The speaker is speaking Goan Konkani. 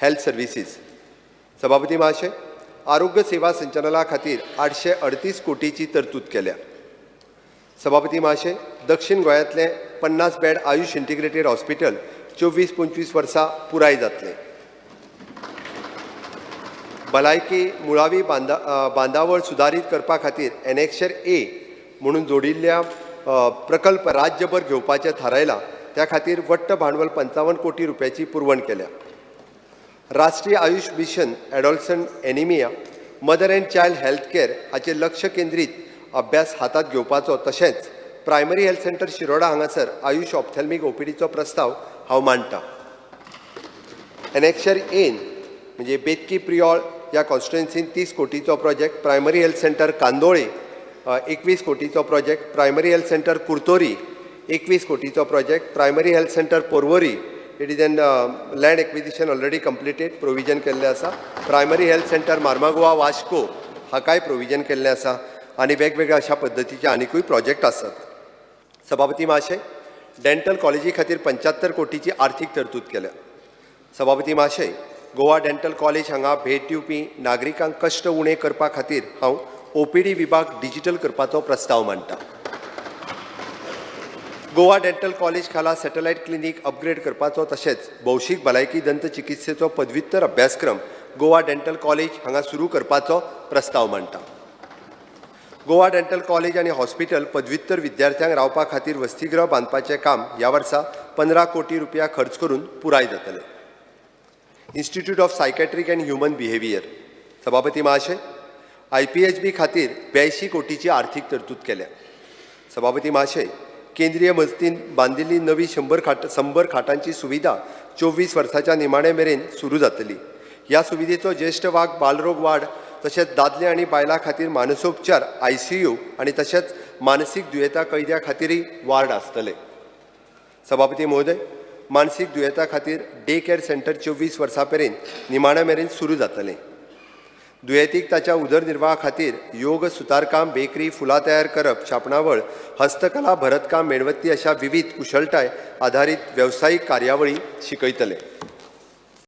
Health Services. सभापती महाशय, आरोग्य सेवा संचालना खातीर 838 कोटीची तरतूद केल्या. सभापती महाशय, दक्षिण गोंयांतलें 50 बेड आयुष इंटिग्रेटेड हॉस्पिटल 24-25 वर्सां पुराय जातलें. भलायकी मुळावी बांदावळ सुदारीत करपा खातीर एनेक्शर ए म्हणून जोडिल्ल्या प्रकल्प राज्यभर घेवपाचें थारायलां. त्या खातीर वट्ट भांडवल 55 कोटी रुपयाची पुरवण केल्या. राष्ट्रीय Ayush mission, adolescent anaemia, mother and child health care हाचेर लक्ष केंद्रीत अभ्यास हातांत घेवपाचो, तशेंच प्रायमरी हेल्थ सेंटर शिरोडा हांगासर आयुष ऑप्थॅल्मीक ओपीडीचो प्रस्ताव हांव मांडटा. एनेक्शर एन म्हणजे बेतकी प्रियोळ ह्या कॉन्स्टिट्युएन्सीन 30 कोटीचो project, primary health centre Candolim 21 कोटीचो project, primary health centre Curtorim 21 कोटीचो project, primary health centre Porvorim, it is an land acquisition already completed, provision केल्लें आसा. Primary health centre Mormugao Vasco हाकाय प्रोविजन केल्लें आसा आनी वेगवेगळ्या अशा पद्दतीचे आनिकूय प्रोजेक्ट आसात. सभापती महाशय, डेंटल कॉलेजी खातीर 75 कोटीची आर्थीक तरतूद केल्या. सभापती महाशय, गोवा डेंटल कॉलेज हांगा भेट दिवपी नागरिकांक कश्ट उणे करपा खातीर हांव ओपीडी विभाग डिजिटल करपाचो प्रस्ताव मांडटा. गोवा डेंटल कॉलेज खाला सॅटलायट क्लिनीक अपग्रेड करपाचो, तशेंच भौशीक भलायकी दंत चिकित्सेचो पदव्युत्तर अभ्यासक्रम गोवा डेंटल कॉलेज हांगा सुरू करपाचो प्रस्ताव मांडटा. गोवा डेंटल कॉलेज आनी हॉस्पिटल पदव्युत्तर विद्यार्थ्यांक रावपा खातीर वसतीगृह बांदपाचें काम ह्या वर्सा 15 कोटी रुपया खर्च करून पुराय जातलें. Institute of Psychiatric and Human Behaviour. सभापती महाशय, आयपीएचबी खातीर 82 कोटीची आर्थीक तरतूद केल्या. सभापती महाशय, केंद्रीय मजतीन बांदिल्ली नवी 100 खाटांची सुविधा 24 वर्साच्या निमाणे मेरेन सुरू जातली. ह्या सुविधेचो ज्येश्ठ वाग बालरोग वार्ड, तशेंच दादले आनी बायलां खातीर मानसोपचार आयसीयू आनी तशेंच मानसीक दुयेंता कैद्या खातीरय वार्ड आसतले. सभापती महोदय, मानसीक दुयेंता खातीर डे केअर सेंटर 24 वर्सां मेरेन निमाण्या मेरेन सुरू जातलें. दुयेंतीक ताच्या उदरनिर्वाहा खातीर योग, सुतारकाम, बेकरी, फुलां तयार करप, छापणावळ, हस्तकला, भरतकाम, मेणबत्ती अशा विविध कुशळटाय आधारीत वेवसायीक कार्यावळी शिकयतले.